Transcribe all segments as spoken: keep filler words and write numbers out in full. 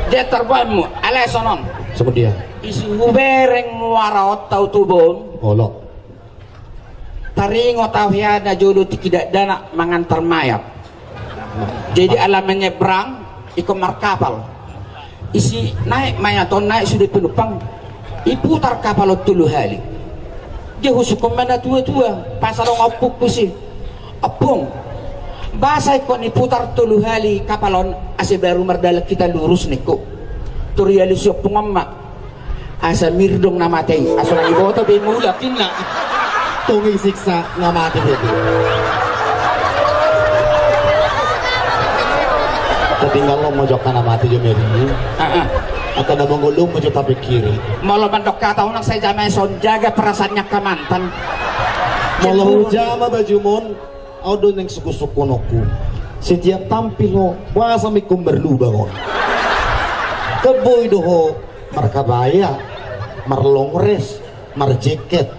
Dia tarboanmu, alai songon on. Songon dia. Isi hubereng muara on tau tubu on. Olo. Taringot au hea na jolo tingki dakdanak mangantar mayat. Jadi ala menyeberang, ingkon markapal. Isi naek mayat on, naek sude penumpang. Iputar kapal on tolu hali. Dia husungkun ma na tua-tua, pas adong ompungku si. Ompung, boasa ingkon iputar tolu hali kapal on asa baru mardalan hita lurus ningku. Tor dialus si ompung on ma. Asa mirdong na mate i, asa unang diboto be mulak inna. Tung disiksa na mate be. Tatinggal on ma jo angka na mate jo meri. Ah, ah. Angka na mangolu on ma jo tapingkiri. Molo mandok hata unang sai jamai songon jaga perasaanna angka mantan. Molo hujama bajum on, au do naeng sungkun-sungkunonku. Setiap tampil ho, boasa ma ingkon marlubang on. Kan boi do ho markabaya, marlongres, marjeket.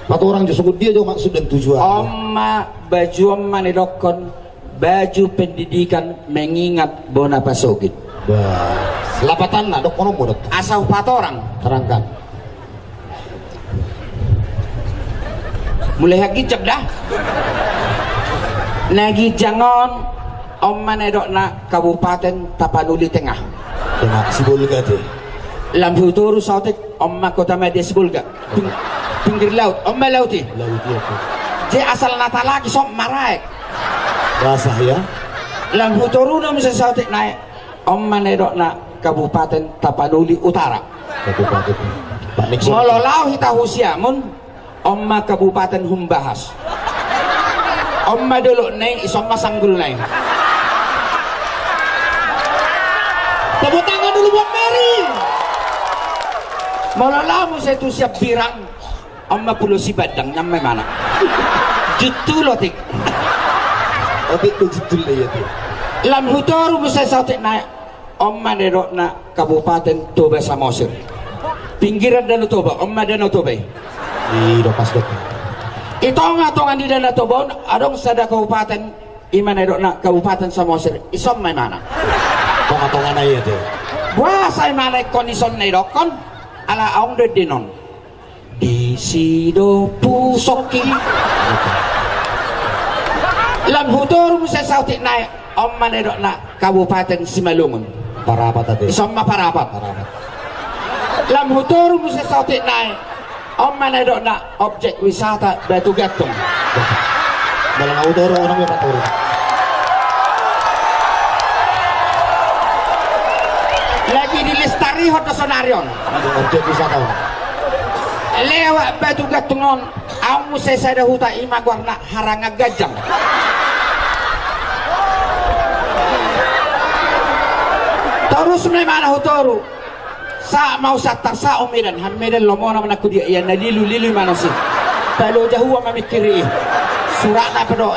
Patorang jo songon dia jo maksud dan tujuan. On ma baju on ma nidokkon, baju pendidikan mengingat bona pasogit. Bah, lapatanna dokkon on ma dokkon. Asa hupatorang. Terangkan. Mulai haginjang da. Na ginjang on, on ma na nidokna Kabupaten Tapanuli Tengah. Tengah, Sibolga te. Lam hutoru saotik, on ma kota madya Sibolga. Ping-, pinggir laut, on ma laut i. Laut i, oke. Jadi asal na talagi songon maraek. Basah ya. Lam hutoruna muse saotik naek, on ma na nidokna Kabupaten Tapanuli Utara. Kabupaten. Pak Nixon. Molo laho hita hu Siamun, on ma Kabupaten Humbahas. On ma dolokna i, ison ma sanggulna i. Tepuk tangan dulu buat Mary. Molo laho muse tu Siambirang, on ma Pulo Sibandang, nian ma imana. Juntulot i. Otik do juntulna i, otik. Lam hutoru muse saotik naek, on ma na nidokna Kabupaten Toba Samosir. Pinggiran Danau Toba, on ma Danau Toba i. I do pas do. I tonga-tonga ni Danau Toba on adong sada kabupaten, i ma na nidokna Kabupaten Samosir, ison ma imana. Tonga-tongana i ate. Boasa imana ingkon ison na nidokkon, ala adong do endena on. Disi do pusokki. Lam hutoru muse saotik naek, on ma na nidokna Kabupaten Simalungun. Parapat ate. Ison ma Parapat. Parapat. Lam hutoru muse saotik naek, on ma na nidokna objek wisata Batu Gantung. Molo na hutoru, unang be patoru. Lagi dilestarihon do sonari on. Objek wisata on. Lewat Batu Gantung on, adong muse sada huta, i ma goarna Harangan Ganjang. Torus ma imana hutoru. Sahat ma hu Siantar, sahat hu Medan, ham Medan lomona ma nangkin dia, ia na lilu-lilu imana si. Paloja hu ma mingkiri i. Suratna pe do,